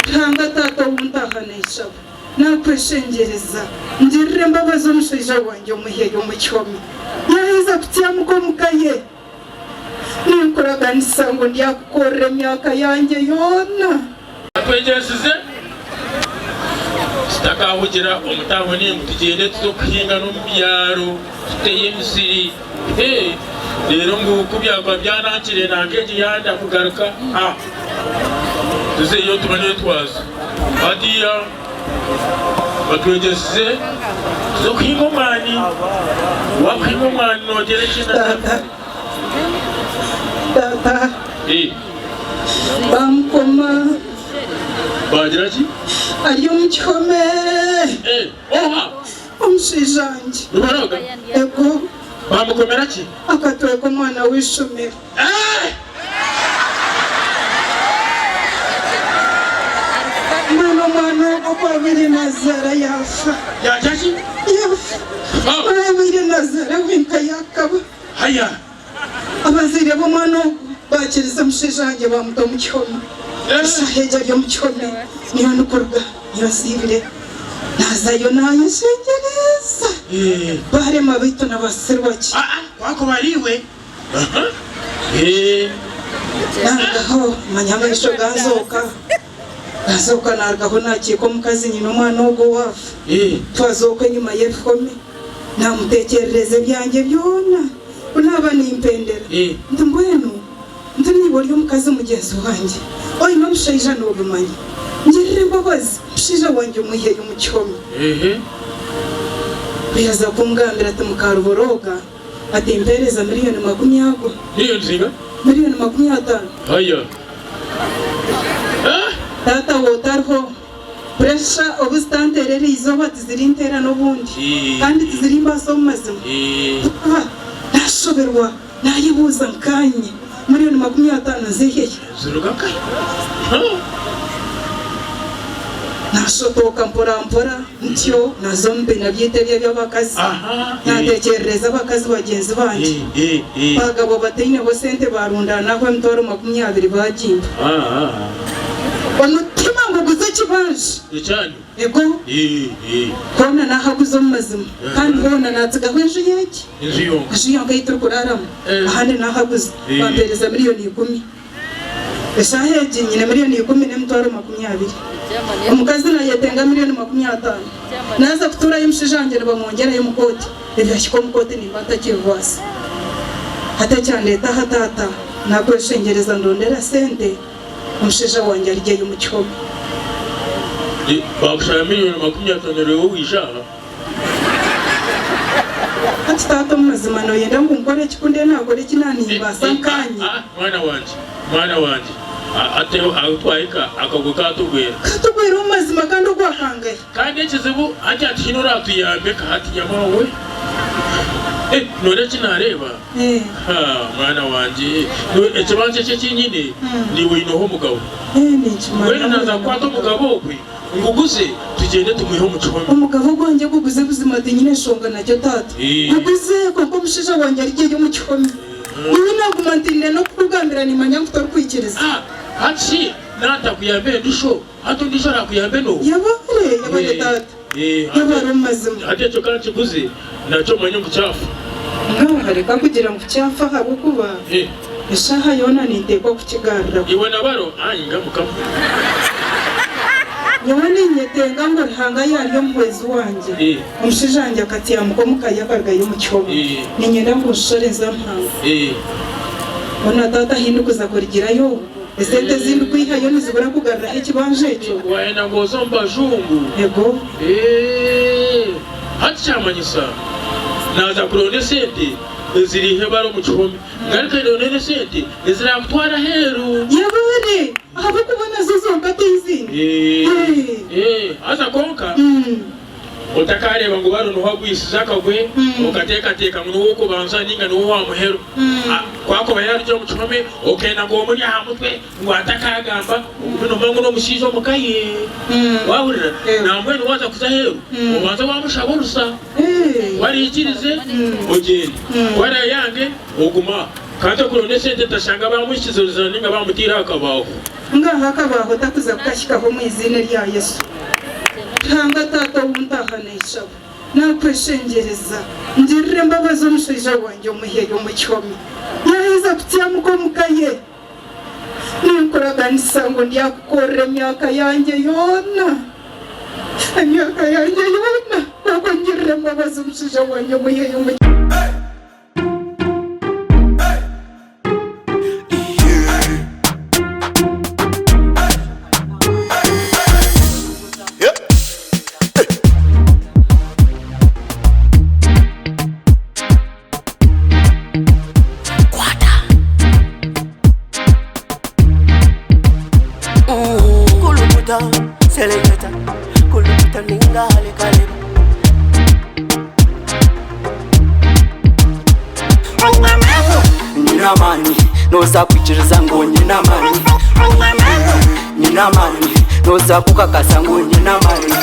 Ruhanga Taata ou ntaaha naishaba, nakweshengyereza, ngirira embabazi omushaija wangye omwiheyo omu kihome. Yaaheza kutyamuka omu ka ye. Ninkuraganisa ngu ndyakukorera emyaka yangye yoona. Atwegyesize tutakahugira omu tauni ngu tugyende tuze kuhinga n'omu byaro tuteyo emisiri reero ngu ku byakuba byanankire nanka egi yanda kugaruka tuzeyo tubone twaza. Hatiiya batwegyesize tuze kuhinga omwani, wakuhinga omwani nogyera ekina. Taata, taata. Baamukoma. Baagira ki? Ari omu kihome. Oha? Omushaija wangye. Rubaroga? Ego. Baamukomera ki? Akatweka omwana w'eishomero. Mbwenu omwana ogwo ku abaire naazaara yaafa. Yaagira ki? Yaafa. Ku abaire naazaara wenka yaakaba. Haya. Abazaire b'omwana ogwo baakiriza omushaija wangye baamuta omu kihome. Eshaaha egi ari omu kihome, niyo ndikuruga, niyo nsiibire. Naazayo naayeshengyereza. Baarema beitu nabaasirwa ki? Naarugaho manya amaisho ganzooka. Naazooka naarugaho naakiika omukazi nyina omwana ogwo owaafa. Twazooka enyima y'ebihome. Naamuteekyerereza ebyangye byona ku naaba nimpendera. Nti, Mbwenu nti naiwe ori omukazi mugyenzi wangye, oine omushaija noobimanya. Ngirira embabazi, omushaija wangye omwiheyo omu kihome. Ku yaaza kungambira ati, Mukaruborooga, ati, Mpeereza miriyoni makumyagwa. Miriyoni zinga? Miriyoni makumyataano. Haya. Taata we otariho. Puresha obu zitanteera eriizooba tizirinteera n'obundi, kandi tizirimbaasa omu mazima. Kuba naashoberwa, naayebuuza nkaanye miriyoni makumyataano nziihe hi? Naashotooka mporampora ntyo naaza omu biina byaitu ebi eby'abakazi, naateekyerereza abakazi bagyenzi bangye. Baagabwa bataineho sente baarundaana aho emitwaro makumyabiri baagimpa. Omutima nguguze ekibanja. Ekyanyu. Ego. Hoona naahaguza omu mazima. Kandi hoona naatsigaho enju y'egi. Enju yonka. Enju yonka ei turikuraaramu. Ahandi naahaguza. Bampeereza miriyoni ikumi. Eshaaha egi nyine miriyoni ikumi n'emitwaro makumyabiri. Omukazi naayetenga miriyoni makumyataano. Naaza kutuurayo omushaija wangye nibamwongyerayo omu kooti. Ebyahika omu kooti nimba ntakibibaasa. Hati ekyandeeta aha taata, naakweshengyereza ndondera sente. Omushaija wangye arugyeyo omu kihome. Baakushaba miriyoni makumyataano reero waija aha. Hati taata omu mazima nooyenda ngu nkore ki? Ku ndiyo naakora eki naanimbaasa nkaanye. Mwana wangye, mwana wangye, hati ahu twahika akagwe kaatugwera. Kaatugwera omu mazima kandi ogwakangahi. Kandi ekizibu hati hatihaine oraatuyambe ka hati nyamwawe we. Noreeba eki naareeba? Haa mwana wangye, ekibanja eki eki nyine, naiwe oineho omugabo. Mbwenu naaza kukwata omugabo ogwe nguguze tugyende tumwihe omu kihome. Omugabo ogwangye guguze buzima tinyine nshonga nakyo taata. Guguze kwonka omushaija wangye arugyeyo omu kihome. Nyowe naaguma ntiinire n'okukugambira nimmanya ngu torikwikiriza. Hati shi naatakuyamba endusho, hati ondiijo araakuyambe n'oha? Yebare, yebare taata. Yebare omu mazima. Hati ekyo ka nkiguze, nakyo omanye ngu kyafa. Ngaaha reka kugira ngu kyafa ahabw'okuba eshaaha yoona ninteekwa kukigaruraho. Iwe na baro, ai nga Mukama. Nyowe ninyetenga ngu Ruhanga yaari omuhwezi wangye. Omushaija wangye akatyamuka omu ka ye akarugayo omu kihome. Niinyenda ngu nshore nze Mpanga. Hoona taata ahi ndikuza kurugirayo obu? Esente ezi ndikwihayo nizibura kugaruraho ekibanja ekyo? Waayenda ngu oze omu bajungu? Ego. Eeh! Hati kyamanyisa naaza kuronda esente eziriiha ebara omu kihome, ngaruke ndonde n'esente eziraamutware aheeru. Yebare! Ahabw'okuba nazo zonka tiziine. Eeh! Haza kwonka Otakaareeba ngu baro niho agwisize akagwe, okateekateeka ngu niwe w'okubanza nainga niwe owa muheru. Ku akuba yaarugire omu kihome, okenda ngu omurye aha mutwe ngu atakaagamba, ogume noomanya ngu n'omushaija omu ka ye. Waahurira? Nambwenu waaza kuza aheeru, obanze waamushaba orusa. Ku araikirize, ogyende. Ku araayange, ogume aho. Kandi okuronda esente ntashanga bamuhikize oruzira ninga bamutaire aha kabaho. Ngaaha akabaho takuza kukahikaho omu iziina erya Yesu. Ruhanga Taata ou ntaaha neeshaba, nakweshengyereza, ngirira embabazi omushaija wangye omuheyo omu kihome. Yaaheza kutyamuka omu ka ye. Ninkuraganisa ngu ndyakukorera emyaka yangye yoona, emyaka yangye yoona, kwonka ongirire embabazi omushaija wangye omuheyo omu kihome. Kulukuta, seleketa, kulukuta ninga halekaleba. Nyine amaani, nooza kwikiriza ngu nyine amaani. Nyine amaani, nooza kukakasa ngu nyine amaani.